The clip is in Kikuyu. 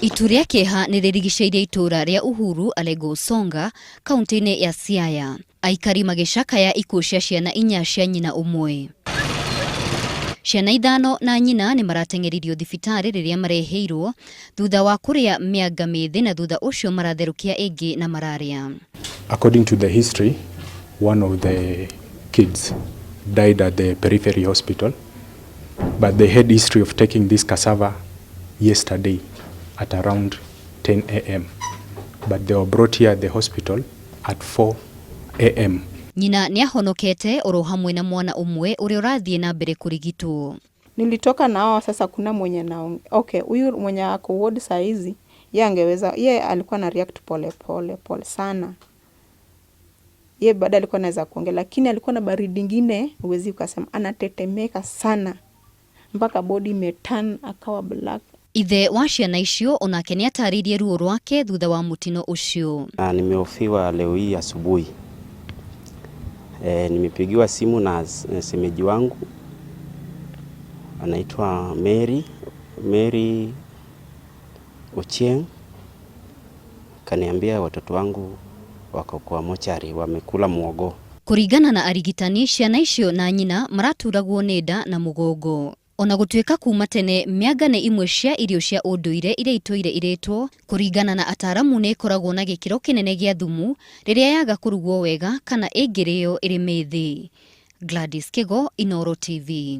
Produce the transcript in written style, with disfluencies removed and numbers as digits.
Itu rĩa kĩeha nĩ rĩrigicĩirie itũũra rĩa Uhuru Alego Usonga kaunti-inĩ ya Siaya, aikari magĩcakaya ikuũ cia ciana inya cia nyina ũmwe. Ciana ithano na nyina nĩ marateng'eririo thibitarĩ rĩrĩa marehĩirwo thutha wa kũrĩa mĩanga mĩthĩ na thutha ũcio maratherũkia ĩngĩ na mararĩa. According to the history, one of the kids died at the periphery hospital, but they had history of taking this cassava yesterday at around 10 a.m. But they were brought here at the hospital at 4 a.m. Nyina nĩ ahonokete oro hamwe na mwana ũmwe ũrĩa ũrathiĩ na mbere kũrigitwo. Nilitoka nao sasa, kuna mwenye na okay, huyu mwenye ako ward saa hizi ye angeweza, ye alikuwa na react pole pole pole sana, ye bado alikuwa anaweza kuongea, lakini alikuwa na baridi ingine, huwezi ukasema, anatetemeka sana mpaka body imeturn akawa black. Ithe wa ciana icio onake nĩ atarĩirie ruo rwake thutha wa mũtino ũcio. Na nimehofiwa leo hii asubuhi. Nimepigiwa simu na semeji wangu anaitwa Mary, Mary Ochieng, kaniambia watoto wangu wako kwa mochari wamekula muogo. Kũringana na arigitani, ciana icio na nyina maraturagwo nĩ nda na mũgongo. Ona gũtuĩka kuma tene mĩanga nĩ imwe cia irio cia ũndũire iria itũire irĩtwo, kũringana na ataramu nĩ ĩkoragwo na gĩkĩro kĩnene gĩa thumu rĩrĩa yaga kũrugwo wega kana ĩngĩrĩo ĩrĩ mĩthĩ. Gladys Kigo, Inooro TV.